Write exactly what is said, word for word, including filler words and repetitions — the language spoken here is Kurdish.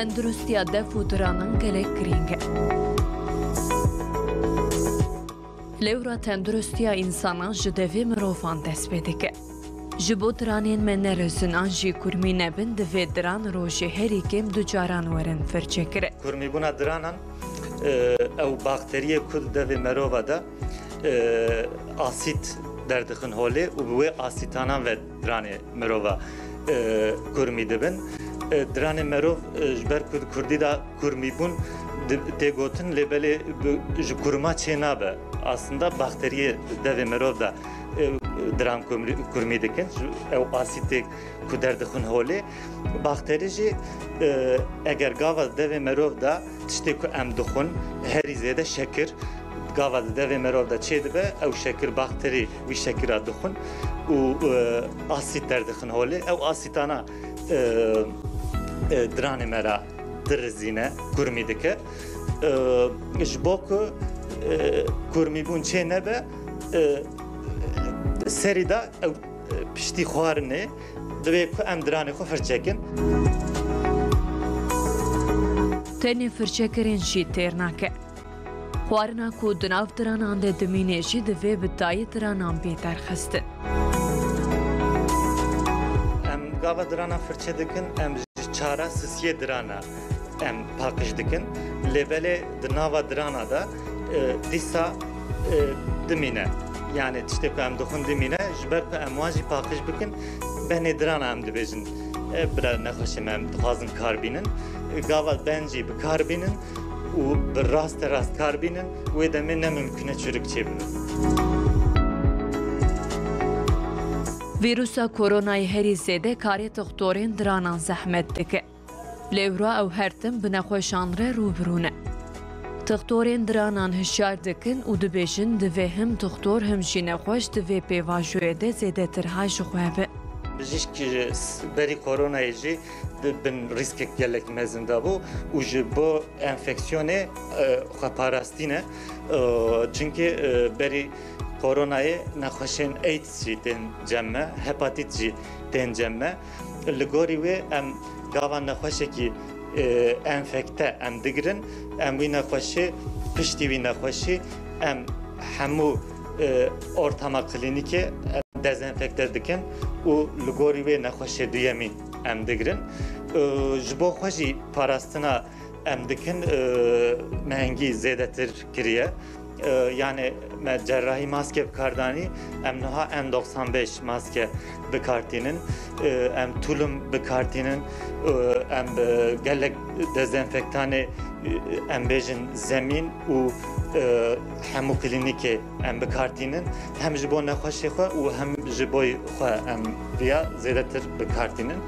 Tenduristiya dev û diranan gelek girîng e. Lewra tenduristiya însanan ji devê mirovan dest pê dike. Ji bo diranên me nerizin an jî kurmî nebin, divê diran rojê herî kêm du caran werin firçekirin. Kurmîbûna diranan, e, ew bakteriyê ku di devê merova de, e, asît derdixin holê û bi wê asîtanan ve diranê mirova, e, kurmî dibin. E, diranê mirov, e, ji ber ku di kurdî de kurmî bûn di-, tê gotin, lê belê bi, ji kurma çê nabe. Aslında bakteriyê devê mirov de, e, diran kurmî, kurmî dikin. Ji, ew asîtê ku derdixin holê. Bakterî jî, e, eger gava devê mirov de tiştê ku em dixwin, herî zêde şekir, gava di devê mirov de çêdibe, ew şekir, bakterî wî şekira dixwin û, e, asît derdixin holê. Ew asîtana, e, e, diranê me re dirizîne, kurmî dike. E, ji bo ku, e, kurmîbûn çê nebe, e, serî de ew, e, piştî xwarinê divê ku em diranê xwe firçekin. Tenê firçekirin jî têr nake. Xwarina ku di nav diranan de dimîne jî divê bi tayê diranan bê derxistin. Em gava dirana firçe dikin, em ji çara sisiyê dirana em paqij dikin. Lê belê di nava dirana de, e, dîsa, e, dimîne. Yani tiştê ku em dixwin dimîne, ji ber ku em wan jî paqij bikin, benê dirana em dibêjin, e, bira nexweşê me, em dixwazin kar bînin. E, gava ben jî bi kar bînin û bi raste rast kar bînin, wê demê ne mimkûn e çûrik çêbibe. Vîrusa koronayê herî zêde karê dixtorên diranan zehmet dike. Lewra ew her tim bi nexweşan re rû bi rû ne. Dixtorên diranan hişyar dikin û dibêjin, divê him dixtor him jî nexweş di vê pêvajoyê de zêdetir ha ji xwe be. Bijîşk ji s-, berî koronayê jî di bin rîskek gelek mezin de bû û ji bo enfeksiyonê, e, xweparastî ne. E, çimkî, e, berî koronayê nexweşên AIDS jî tên cem me, hepatît jî tên cem me. Li gorî wê em gava nexweşekî, e, enfekte em digirin, em wî nexweşê, piştî wî nexweşî em hemû, e, ortama klînîkê em dezenfekte dikin û li gorî wê nexweşê duyemîn em digirin. E, ji bo xwe jî parastina em dikin, e, me hingî zêdetir kiriye. E, yani me cerrahî maske bi kar danî, em niha N doksan beş maske bi kar tînin, e, em tulum bi kar tînin, e, em bi gelek dezenfektanê, e, em bêjin zemîn û, e, hemû klînîkê em bi kar tînin. Hem ji bo nexweşê xwe û hem ji bo xwe em viya zêdetir bi kar tînin.